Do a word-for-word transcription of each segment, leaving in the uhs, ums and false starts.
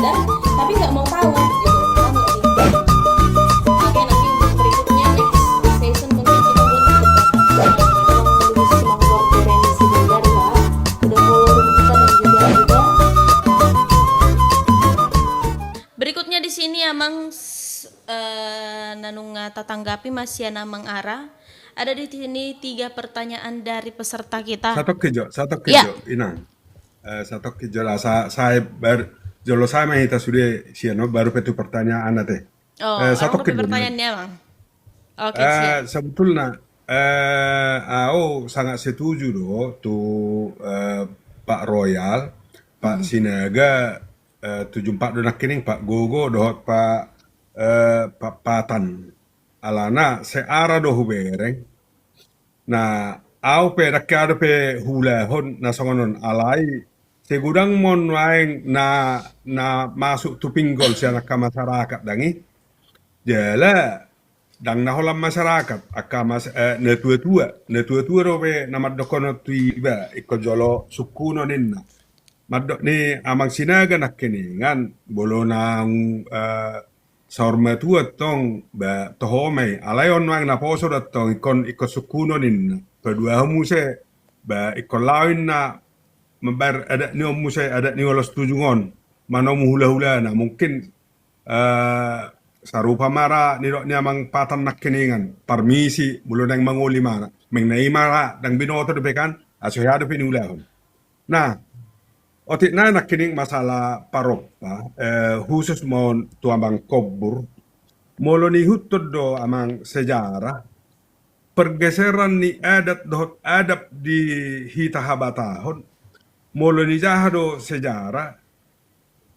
Tapi nggak mau tahu gitu. Paham nggak sih? Oke, nanti untuk berikutnya, next session, mungkin kita buat untuk lebih semangat dari si Bogar, ya. Udah follow kita dan juga udah. Berikutnya di sini, Amang, s-, eh, na nunga tatanggapi ma sian Amang Ara. Ada di sini tiga pertanyaan dari peserta kita. Satongkin jo, satongkin jo, Inang. Eh, satongkin jo lah, sa-, sae bar-, jolo sae ma hita sude sian on, baru pe tu pertanyaan ate. Oh, eh, satongkin jo, pertanyaan ni Amang. Oke, eh, siap. Sebetulna, eh, au sangat setuju do tu, eh, Pak Royal, Pak Sinaga, eh, tu jumpa do nangkining Pak Gogo dohot Pak, eh, Pak Patan. Alana seara do hubereng. Na, au pe dang hea dope huulahon na songon on, alai sai godang ma on nuaeng na, na masuk tu pinggol sian angka masyarakat dang i. Jala dang na holan masyarakat, angka mas-, eh, na tua-tua, na tua-tua dope na mandokhon tu iba, ingkon jolo sungkunon ninna. Mandok ni Amang Sinaga nangkiningan, molo naung, eh, saur matua tong, ba, toho ma i. Alai on nuaeng naposo do tong, ingkon, ingkon sungkunon ninna. Paduahon muse, ba, ingkon laho ninna mambaen adat ni on muse, adat ni ulos tujung on. Manomu hula-hulana, mungkin, eh, sarupa ma ra nidok ni Amang Patan nangkiningan, parmisi, molo naeng mangoli ma ra. Meng na i ma ra, dang binoto dope kan, asa hea dope niulahon. Nah, otik nai nangkining masalah parompa, eh, khusus ma on tu Amang Kombur. Molo niihuthon do Amang sejarah, pergeseran ni adat dohot adab di hita habatahon, molo nijaha do sejarah,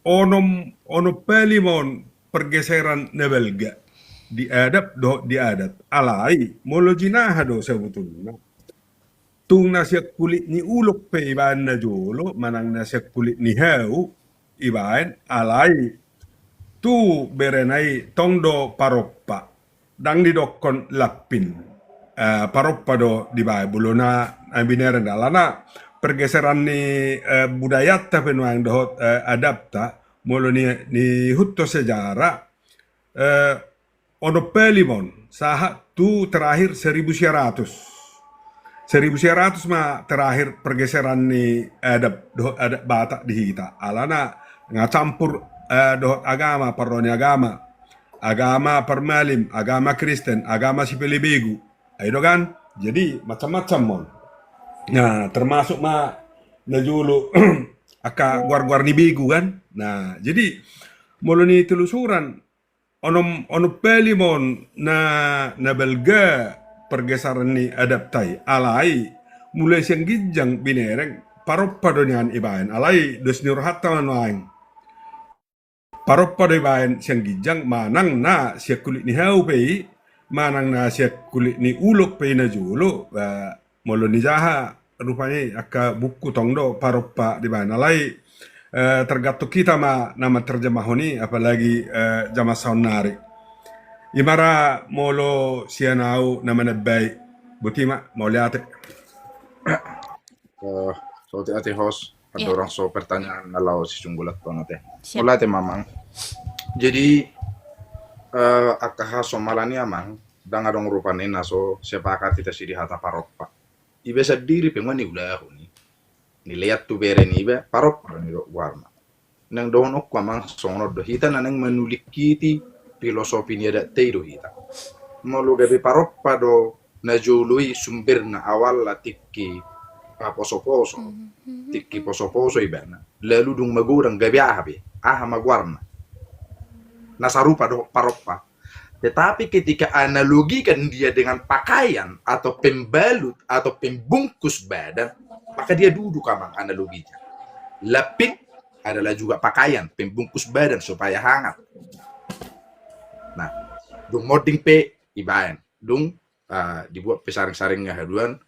onom, onom pali ma on pergeseran na balga di adab dohot di adat. Alai, molo jinaha do sebetulna. Tung na sian kulit ni ulok pe ibaen na jolo, manang na sian kulit ni hau ibaen, alai tu berena i tong do parompa. Dang didokhon lampin. Eh, parompa do dibaen, bolona na binereng, alana pergeseran ni, eh, budayanta pe nuaeng dohot, eh, adabta, molo ni, niihuthon sejarah, eh, onom pali ma on, sahat tu terakhir seribu sia ratus. Seribu sia ratus ma terakhir pergeseran ni adab dohot adat Batak di hita. Alana nga campur, eh, dohot agama, parro ni agama. Agama parmalim, agama Kristen, agama sipelebegu. Ai do kan? Jadi macam-macam ma on. Nah, termasuk ma na jolo angka goar-goar ni begu kan? Nah, jadi molo nitelusuran, onom, onom pali ma on na, na balga pergeseran ni adabta i. Alai, mulai sian ginjang binereng, parompa do nian ibaen. Alai, dos ni rohanta ma nuaeng. Parompa do ibaen sian ginjang, manang na sian kulit ni hau pe i, manang na sian kulit ni ulok pe i na jolo, ba, molo nijaha rupani angka buku tong do parompa dibaen. Alai, eh, tergantung hita ma na manterjemahon i, apalagi, eh, jaman saonnari. I ma ra molo sian au na manambai. Boti ma, mauliate. Eh, saotik ate host, ada orang so pertanyaan na laho sisunggulan tu on ate. Siap. Mauliate ma Amang. Jadi, eh, angka hasomalan i Amang, dang adong rupani na so sepakat hita sude di hata parompa. Iba sandiri pe nga niulahon i. Nilean tu bere niba, parompa do nidok goarna. Naeng dohononku Amang songon on do, hita na naeng manulingkiti filosofi ni adatta i do hita. Molo gabe parompa do na jolo i sumberna, awalna tingki, ah, poso-poso. Tingki poso-poso ibana. Lalu dung magodang gabe aha be? Aha ma goarna? Na sarupa do parompa. Tetapi ketika analogikan dia dengan pakaian atau pembalut atau pembungkus badan, maka dia duduk Amang analoginya. Lampin adalah juga pakaian, pembungkus badan supaya hangat. Nah, dung monding pe ibaen, dung, ah, dibuat pe saring-saring nga haduan,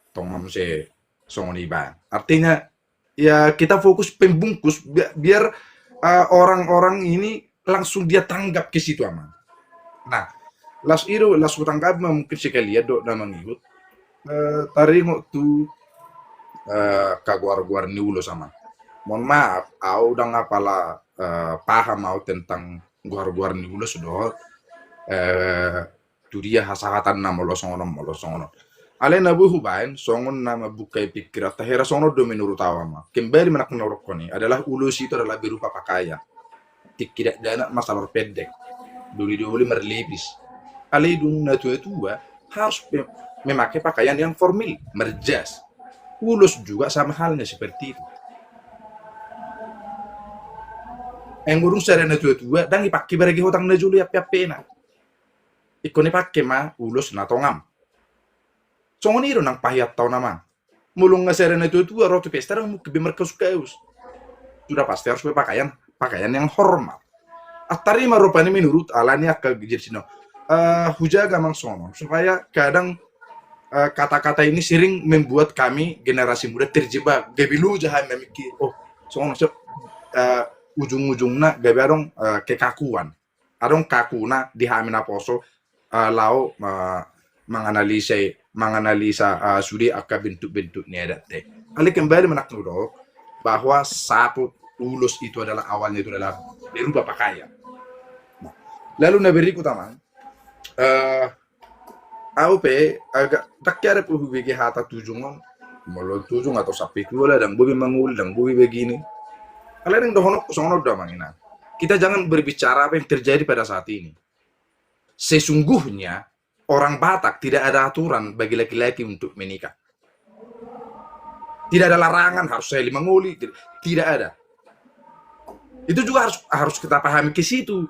tong ma muse songon ibaen. Artinya, ya, kita fokus pembungkus, bi-, biar, eh, orang-orang ini langsung dia tanggap ke situ, Amang. Nah, las i do, las hutanggapi ma mungkin sekalian do na mangihut. Eh, taringot tu, eh, angka goar-goar ni ulos, Amang. Mohon maaf, au dang apala eh, paham au tentang goar-goar ni ulos dohot, eh, tu dia hasahatanna molo songon on, molo songon on. Alai na boi hubaen songon na mambuka i pingkiranta, hera songon on do menurut au, Amang. Kembali manang na hudok i adalah ulos itu adalah berupa pakaian. Tingki dakdanak ma salor pendek, doli-doli marlipis. Alai dung na tua-tua harus pe-, memakai pakaian yang formal, marjas. Ulos juga sama halnya seperti itu. Anggo dung sada na tua-tua, ndang dipake barage hotang na jolo i ape-apena. Ingkon dipake ma ulos na tongam. Songon i do nang pahiatta on, Amang. Molo nga sada na tua-tua ro tu pesta, ndang mungkin be markaus-kaus. Sudah pasti harus berpakaian, pakaian yang hormat. Antar i ma rupani menurut alani angka jersey na. Eh, hujaga, Amang, songon on, supaya kadang, eh, kata-kata ini sering membuat kami generasi muda terjebak. Gabe loja hami mamikir, oh, songon on, so, eh, ujung-ujungna gabe adong, eh, kekakuan. Adong kakuna di hami naposo, eh, laho, eh, manganalisa, manganalisa, eh, sude angka bentuk-bentuk ni adat te. Alai kembali manang na hudok bahwa saput, ulos itu adalah, awalnya itu adalah berupa pakaian. Nah, lalu na berikut, Amang, eh, au pe agak, ndang hea dope hubege hata tujung on. Molo tujung atau sampetua lah, ndang boi be mangoli, ndang boi be begini. Alai naeng dohononku songon on do, Amang Inang. Kita jangan berbicara apa yang terjadi pada saat ini. Sesungguhnya orang Batak tidak ada aturan bagi laki-laki untuk menikah. Tidak ada larangan harus sahali mangoli, tidak, tidak ada. Itu juga harus, harus kita pahami ke situ.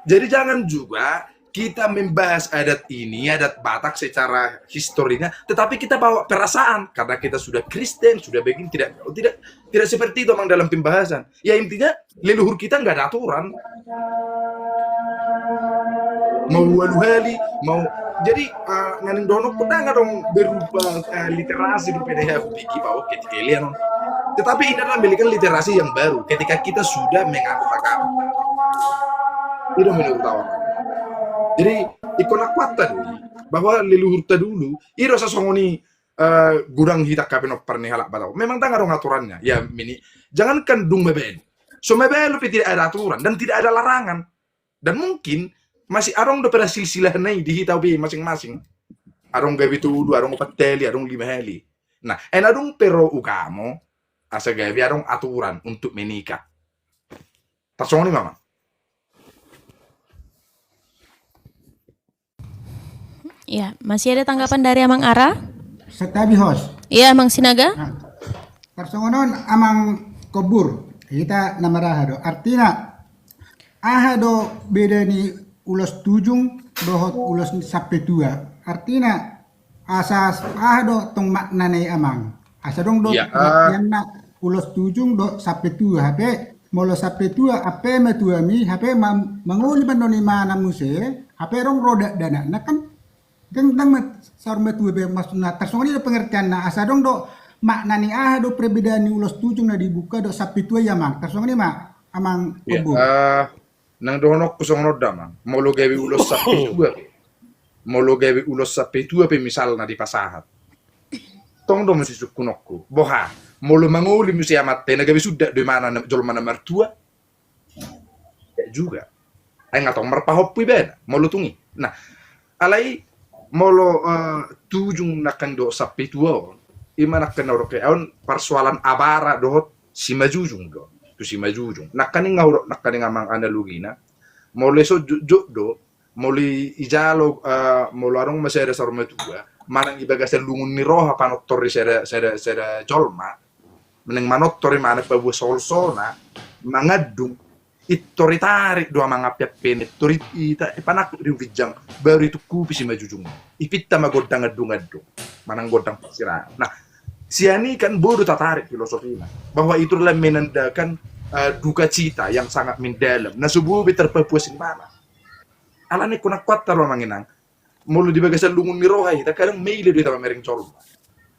Jadi jangan juga kita membahas adat ini, adat Batak secara historinya, tetapi kita bawa perasaan karena kita sudah Kristen, sudah begini, tidak, tidak, tidak seperti itu, Amang, dalam pembahasan. Ya, intinya leluhur kita nggak ada aturan. Mau walu hali, mau, jadi, eh, naeng dohononku, ndang adong berupa, eh, literasi dope na hea hubege bahwa ketika kalian, tetapi ini adalah memiliki literasi yang baru ketika kita sudah menganut agama. Itu menurut au. Jadi, ingkon akuanta do i bahwa leluhurta dulu, i do sasongon i, eh, godang hita angka pinompar ni halak Batak. Memang ndang adong aturannya. Ya, mini-, jangankan dung mabaen, so mabaen dope tidak ada aturan dan tidak ada larangan. Dan mungkin masih adong dope silsilahna i di hita be masing-masing. Adong gabe tolu, adong opat hali, adong lima hali. Nah, ai na dung pe ro ugamo, asa gabe adong aturan untuk menikah. Tarsongon i ma, Amang. Ya, masih ada tanggapan dari Amang Ara? Santabi, Host. Iya, Amang Sinaga. Nah, tarsongon on, Amang Kobur, hita na maraha do. Artina, aha do beda ni ulos tujung dohot ulos ni sampetua? Artina, asa aha do tong maknana i, Amang? Asa adong do, ya, eh, pengertianna ulos tujung dohot sampetua, hape molo sampetua, ampe ma tuami, hape ma-, mangoli ma annon imana muse, hape adong ro dakdanakna kan, ndang, ndang ma saur matua be, maksudna tarsongon i do pengertianna, asa adong do makna ni aha do perbedaan ni ulos tujung na dibuka dohot sampetua i, Amang. Tarsongon i ma, Amang Kobur. Eh, naeng dohononku songon on da, Amang. Molo gabe ulos sampetua pe, molo gabe ulos sampetua pe misalna dipasahat, tong do muse sungkunonku. Boha, molo mangoli muse amanta i, na gabe suda do imana na, jolma na martua? Tidak juga. Ai nga tong marpahompu ibana molo tung i. Nah, alai molo, eh, tujung nangkin dohot sampetua on, ima nangkin na hudok i, on persoalan abara dohot simanjujung do. Tu simanjujung. Nangkin nga hudok nangkin, Amang, analogina. Molo i so jotjot do, molo i-, ijalo, eh, molo adong ma sada saur matua, manang di bagasan lungun ni roha panortor ni sada, sada, sada jolma, manang manortor i, manang paboa solsona, mangandung, pintor itarik do, Amang, ampeampena, pintor i-, ita-, ipanangkok di ginjang, baru itungkupi simanjujung. Ipinta ma gondang andung-andung, manang gondang parsirangan. Nah, sian i kan boi do tatarik filosofina, bahwa itu adalah menandakan, eh, duka cita yang sangat mendalam. Na so boi be tarpapuas imana. Alani i, ingkon akuanta do, Amang Inang, molo di bagasan lungun ni roha i, terkadang maila do hita mamereng jolma.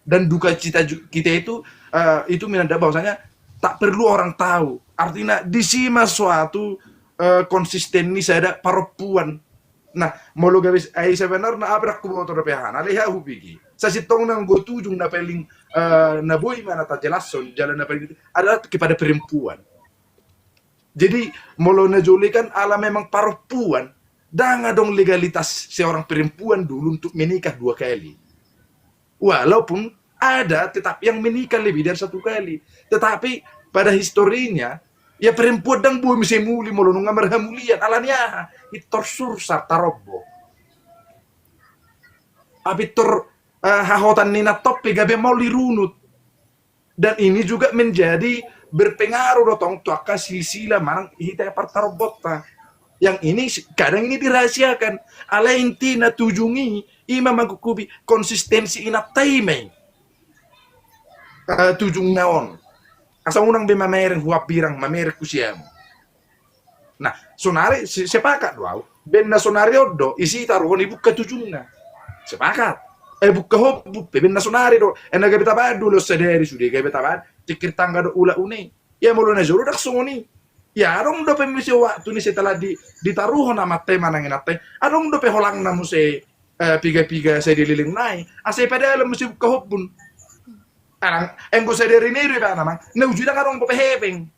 Dan duka cita ju-, kita itu, eh, itu menanda bahwasanya tak perlu orang tahu. Artina, disi ma suatu, eh, konsisten ni sada parompuan. Nah, molo gabe, ai sebenarna aha pe, ndang huboto dope aha, alai hea hubege. Sasintongna anggo tujung na paling, eh, na boi ma na tajelashon, jala na paling adalah kepada perempuan. Jadi, molo na jolo i kan ala memang parompuan, ndang adong legalitas seorang perempuan dulu untuk menikah dua kali. Walaupun ada, tetapi yang menikah lebih dari satu kali. Tetapi pada historinya, ya perempuan ndang boi muse muli molo nunga marhamulian. Ala ni aha? Pintor sursar tarombo. Pintor, eh, hahotan ni na tong pe gabe maol dirunut. Dan ini juga menjadi berpengaruh do tong tu angka silsilah manang hita partarombonta. Yang ini si-, kadang ini dirahasiakan. Alai intina tujung i, i ma mangkukubi konsistensi inanta i ma i. Eh, tujungna on. Asa unang be mamereng hu hambirang, mamereng hu siamun. Nah, sonari si-, sepakat do au. Baen na sonari on do, isi taruhon i buka tujungna. Sepakat. Eh, buka hombun pe, baen na sonari do. Eh, na gabe tabaen do, ulos sadari sude, gabe tabaen. Tikir tangga do ula une. Ya, molo na jolo ndang songon i. Ya, adong dope muse waktu ni setelah di, ditaruhon amanta i manang inanta i. Adong dope holangna muse, eh, piga-piga sai di leleng nai. Asa i padalan muse buka hombun. Arang, enggo sadari nai do ibana mang. Na uju ndang adong dope hepeng.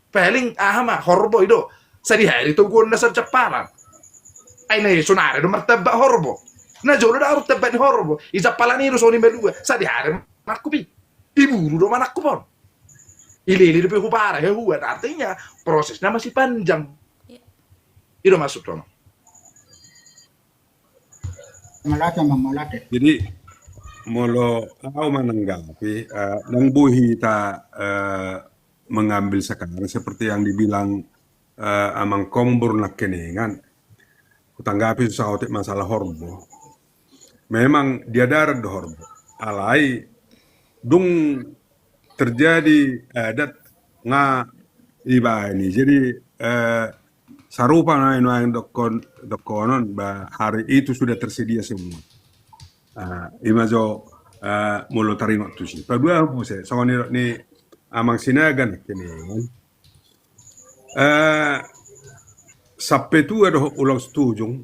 Paling aha ma, horbo i do. Sadihari toguonna sarjampalan. Ai na i sonari do martamba horbo. Na jolo ndang adong tamba ni horbo. I jampalan i do songon i malua. Sadihari manangkup i. Diburu do manangkup on. Ilele dope hu para, hu huan. Artinya, prosesnya masih panjang. Iya. I do maksudhu, Amang. Mauliate, Amang, mauliate. Jadi, molo au mananggapi, eh, ndang boi hita, eh, mengambil sekarang seperti yang dibilang, eh, Amang Kombur nangkiningan. Hutanggapi saotik masalah horbo. Memang dia darat do horbo. Alai dung terjadi adat nga ibaen i. Jadi, eh, sarupa na nuaeng dokkon, dokkonon, ba, hari itu sudah tersedia semua. Ah, i ma jo, eh, molo taringot tusi. Paduahon muse, songon nidok ni Amang Sinaga nangkiningan. Eh, sampetua dohot ulos tujung.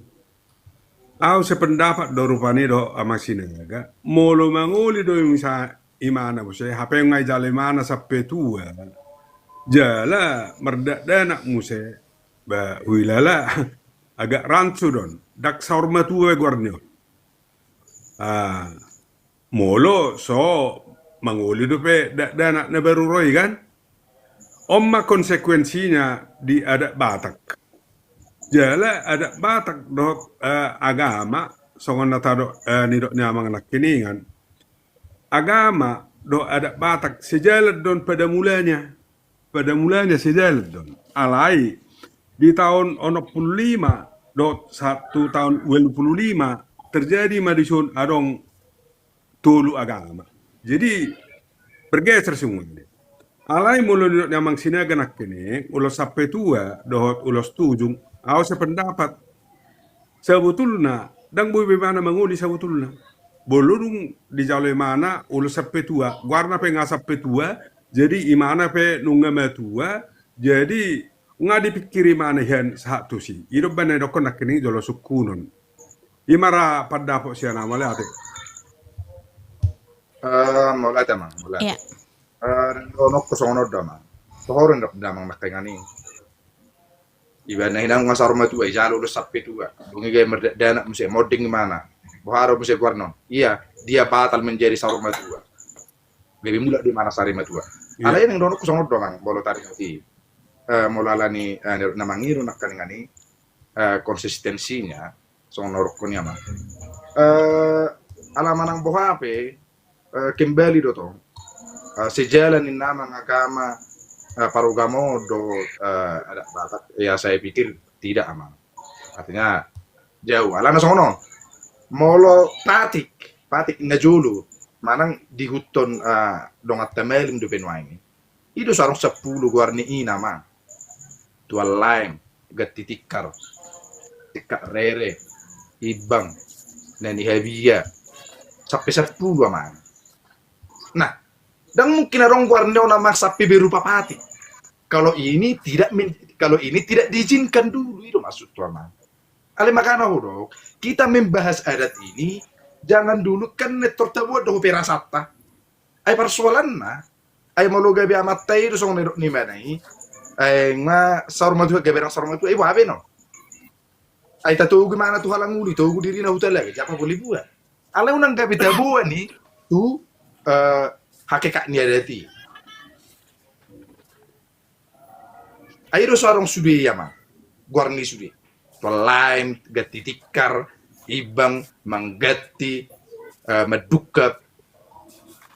Au sependapat do rupani dohot Amang Sinaga. Molo mangoli do misa imana muse, hape nga dijalo imana sampetua. Jala mardakdanak muse, ba, huilala, agak rancu do on. Ndang saur matua goarni on. Ah, molo so mangoli dope dakdanak na baru ro i kan. On ma konsekuensinya di adat Batak. Jala adat Batak dohot, eh, agama, songon na tadok, eh, nidok ni Amang nangkiningan. Agama dohot adat Batak sejalan do on pada mulanya. Pada mulanya sejalan do on. Alai di taon onom pulu lima dohot sahat tu taon ualu pulu lima terjadi ma dison adong tolu agama. Jadi bergeser semuanya. Alai molo nidok ni Amang Sinaga nangkiningan, ulos sampetua dohot ulos tujung, au sependapat. Sabotulna ndang boi be imana mangoli sabotulna. Molo dung dijalo imana ulos sampetua, goarna pe nga sampetua, jadi imana pe nunga matua, jadi nga dipikiri imana hian sahat tusi. I do umbahen na didokkon nangkiningan jolo sungkunon. I ma ra pandapot sian au, mauliate. Eh, mauliate, Amang, mauliate. Iya. Eh, dohononku songon on do, Amang. Tohoron do, Amang, nangkiningan i. Ibana hian nga saur matua, dijalo ulos sampetua. Dung i gabe mardakdanak muse, monding imana. Boha do muse goarna on. Iya, dia batal menjadi saur matua. Gabe mulak do imana saur matua. Iya. Alai naeng dohononku songon on do, Amang, molo taringot i. Eh, molo ala ni, eh, na mangido nangkiningan i, eh, konsistensinya, songon na hudokkon i, Amang. Eh, ala manang boha pe, eh, kembali do tong. Eh, sejalan ninna, Amang, agama, eh, parugamo dohot, eh, adat Batak. Ya, saya pikir tidak, Amang. Artinya, jauh. Alana songon on. Molo patik, patik na jolo. Manang diihuthon, eh, donganta Malin dope nuaeng i. I do so adong sampulu goar ni ina, Amang. Tuan Laeng, Ganti Tikar, Tikar Rere, Ibang, Nani Habia, sampe sampulu, Amang. Nah, ndang mungkin adong goar ni on, Amang, sampe berupa patik. Kalau ini tidak men-, kalau ini tidak diizinkan dulu, i do maksudhu, Amang. Alai makana hudok, kita membahas adat ini, jangan dulu kan nettor tabuat do hu perasanta. Ai parsoalanna, ai molo gabe amanta i do songon na nidok ni imana i, Ai nga saur matua, gabe rang saur matua, ibo abe no. Ai tatogu imana tu halanguli, togu dirina huta lagi, japa boli buat. Alai unang gabe taboan i tu, eh, hakikat ni adat i. Ai do so adong sude i amang, goar ni sude. Tuan lain ganti tikar, ibang, mangganti, eh, mandungkap.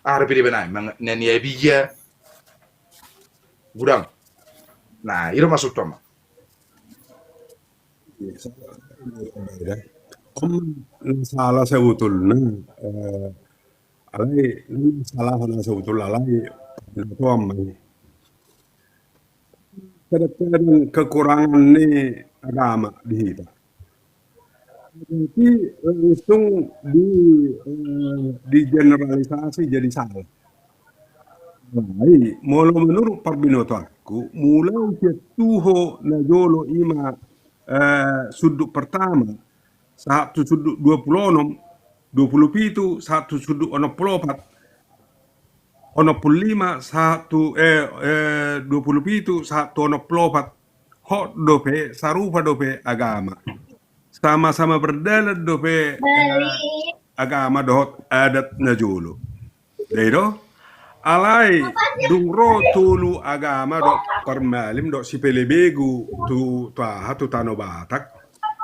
Aha dope dibaen, mang-, na ni abia. Gudang. Nah, i do maksudhu amang. Iya, salah. Om, na salah sebetulna, eh, alai, na salah na sebetulna alai, na tuan mai. Kadang-kadang kekurangan ni agama di hita. Berarti langsung di, eh, digeneralisasi jadi salah. Alai, molo menurut parbinotoanku, mulai sian tuho na jolo ima, eh, sundut pertama, sahat tu sundut dua pulu onom, dua pulu pitu, sahat tu sundut onom pulu opat, onom pulu lima, sahat tu, eh, eh, dua pulu pitu, sahat tu onom pulu opat, hot dope, sarupa dope agama. Sama-sama berdalan dope, eh, agama dohot adat na jolo. Dai do? Alai, dung ro tolu agama dohot parmalim dohot sipelebegu tu, tu aha, tu tano Batak,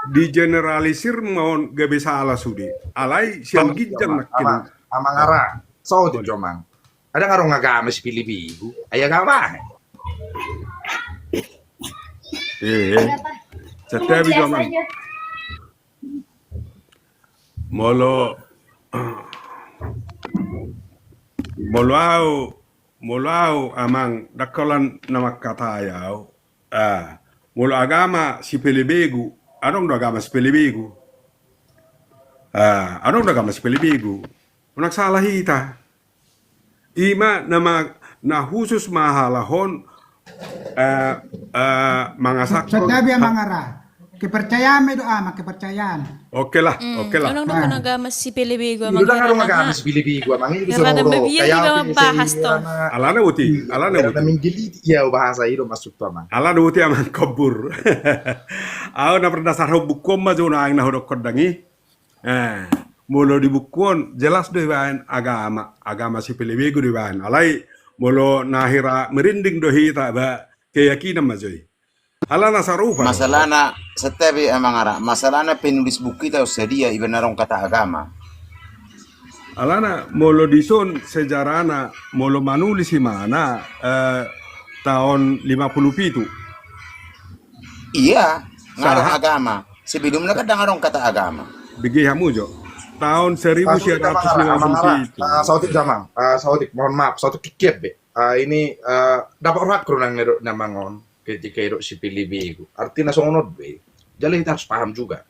digeneralisir ma on gabe salah sude. Alai, sian ginjang nangkin. Amang, amang, amang Ara, saotik jo amang. Ndang adong agama sipelebegu. Ai agama aha? Eh, eh. Santabi jo amang. Molo, molo au, molo au amang, ndang holan na mangkatai au. Ah, molo agama sipelebegu, adong do agama sipelebegu. Ah, adong do agama sipelebegu. Unang salah hita. Ima na ma-, na khusus mahalahon, eh, eh, mangasakkon. Santabi amang Ara. Kepercayaan ma i do amang, kepercayaan. Oke lah, oke lah. Adong do agama sipelebegu amang. Ndang adong agama sipelebegu amang. Alana boti, alana boti. Ia bahasa i do maksudhu amang. Alana boti amang kobur. Au na pernah sarhon buku on ma jo naeng na hudokkon dang i. Eh, molo di buku on jelas do ibaen agama, agama sipelebegu do ibaen. Alai molo na hira merinding do hita ba keyakinan ma jo i. Alana sarupa. Masalahna, santabi amang Ara, masalahna penulis buku i taon sadia iba na adong kata agama. Alana molo dison sejarahna, molo manulis imana, eh, taon lima pulu pitu. Iya, nga adong agama. Sebelumna kan ndang adong kata agama. Bege hamu jo. Taon seribu sembilan ratus lima puluh pitu. Ah, saotik amang, ah, saotik, mohon maaf, saotik kikiap be. Ah, ini, ah, dapat rohakku nang nidok ni amang on, ketika nidok sipelebegu. Artina songon on be. Jadi kita harus paham juga.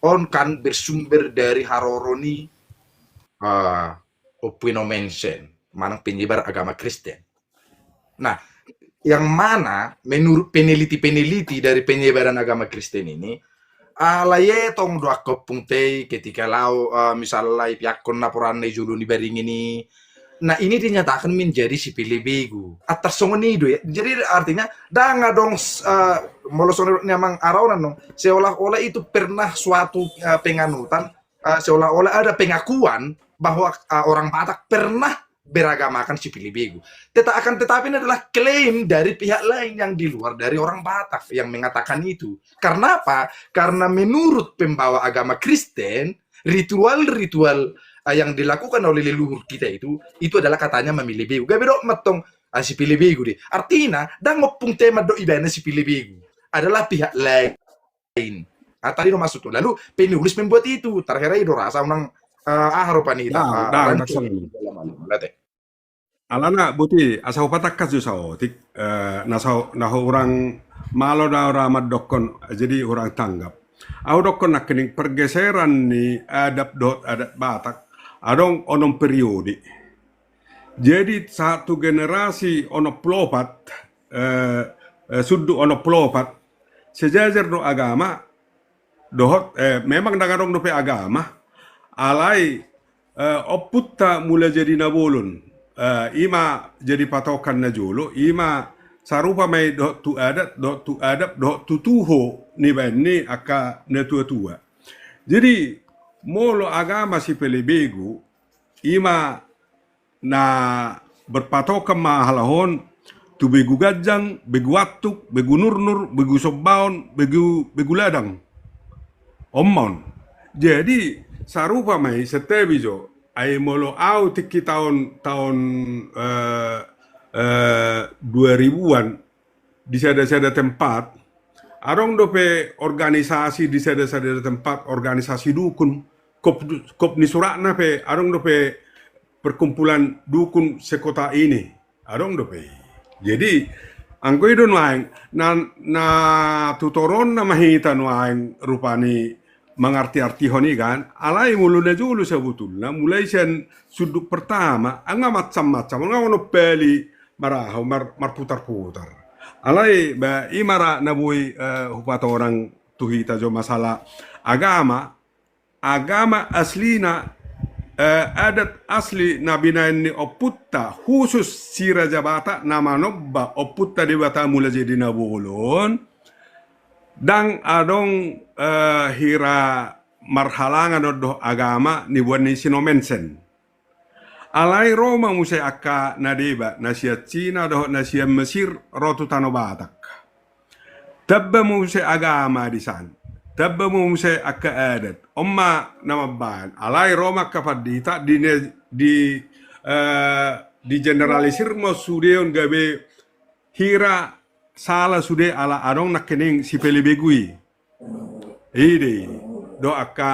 On kan bersumber dari haroro ni, ah, Ompu i na mention, manang penyebar agama Kristen. Nah, yang mana menurut peneliti-peneliti dari penyebaran agama Kristen ini, alai etong do angka ompung te i ketika laho, eh, misalna ipiakkon naporanna i jolo ni baringin i. Nah, ini dinyatakan menjadi sipelebegu. Antar songon i do ya. Jadi artinya, ndang adong, eh, molo songon ni amang Ara on, seolah-olah itu pernah suatu, eh, penganutan, eh, seolah-olah ada pengakuan bahwa, eh, orang Batak pernah beragamakan sipelebegu. Teta-, akan tetapi ini adalah klaim dari pihak lain yang di luar dari orang Batak yang mengatakan itu. Karena apa? Karena menurut pembawa agama Kristen, ritual-ritual, eh, yang dilakukan oleh leluhur kita itu, itu adalah katanya mamilih begu. Gabe dok ma tong, eh, sipelebegu dei. Artina, ndang ompung te mandok ibana sipelebegu. Adalah pihak lain. Nah, tadi do maksudhu. Lalu penulis membuat itu, terakhir i do rasa unang, eh, aha rupani hita, eh, ndang, ndang, ndang. Alana boti, asa hupatangkas do saotik, eh, na sa-, na hurang malo na hurang mandokkon, jadi hurang tanggap. Au dokkon nangkining pergeseran ni adat dohot adat Batak, adong onom periode. Jadi sahat tu generasi onom pulu opat, eh, eh, sundut onom pulu opat, sejajar do agama, dohot, eh, memang ndang adong dope agama, alai, eh, ompunta Mulajadi Nabolon, eh, ima jadi patokan na jolo, ima sarupa ma i dohot tu adat, dohot tu adab, dohot tu tuho nibaen ni angka na tua-tua. Jadi, molo agama sipelebegu, i ma na berpatokan ma halak on tu begu ganjang, begu antuk, begu nurnur, begu sombaon, begu, begu ladang. On ma on. Jadi, sarupa ma i, santabi jo. Ai molo au tingki taon, taon, eh, eh, dua ribuan, di sada-sada tempat, adong dope organisasi di sada-sada tempat, organisasi dukun, kop, kop ni suratna pe, adong dope perkumpulan dukun sekota ini. Adong dope. Jadi, anggo i do nuaeng, na, na tutoronna ma hita nuaeng rupani mangarti-artihon i kan, alai molo na jolo sabotulna, mulai sian sundut pertama, nga macam-macam, nga onom pali maraho, mar, marputar-putar. Alai, ba, i ma ra na boi, eh, hupatorang tu hita jo masalah agama, agama aslina, eh, adat asli na binaen ni ompunta, khusus si Raja Batak na manomba ompunta Debata Mulajadi Nabolon, ndang adong, eh, hira marhalangan on dohot agama niboan ni si Nommensen. Alai ro ma muse angka na deba, na sian Cina dohot na sian Mesir, ro tu Tano Batak. Tamba muse agama di san. Tamba muse angka adat. On ma na mambaen. Alai ro ma angka pandita di, di, eh, di generalisir ma sude on gabe hira sala sude ala adong nangkining sipelebegu i. I do i. Dohot angka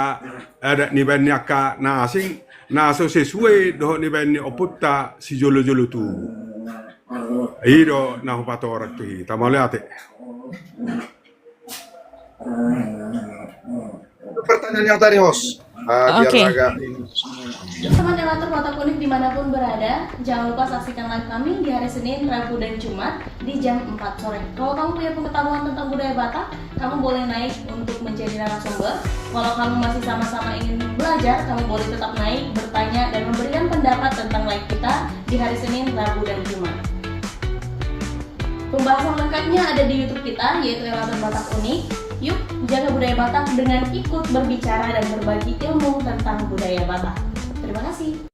adat nibaen ni angka na asing, na so sesuai dohot nibaen ni ompunta sijolo-jolo tubu. I do na hupatorang tu hita, mauliate. Pertanyaan yang tadi, host. Ah, biar Oke. agak ini. Untuk teman Elevator Batak Unik dimanapun berada, jangan lupa saksikan live kami di hari Senin, Rabu, dan Jumat di jam empat sore. Kalau kamu punya pengetahuan tentang budaya Batak, kamu boleh naik untuk menjadi narasumber. Kalau kamu masih sama-sama ingin belajar, kamu boleh tetap naik, bertanya, dan memberikan pendapat tentang live kita di hari Senin, Rabu, dan Jumat. Pembahasan lengkapnya ada di YouTube kita, yaitu Elevator Batak Unik. Yuk, jaga budaya Batak dengan ikut berbicara dan berbagi ilmu tentang budaya Batak. Terima kasih.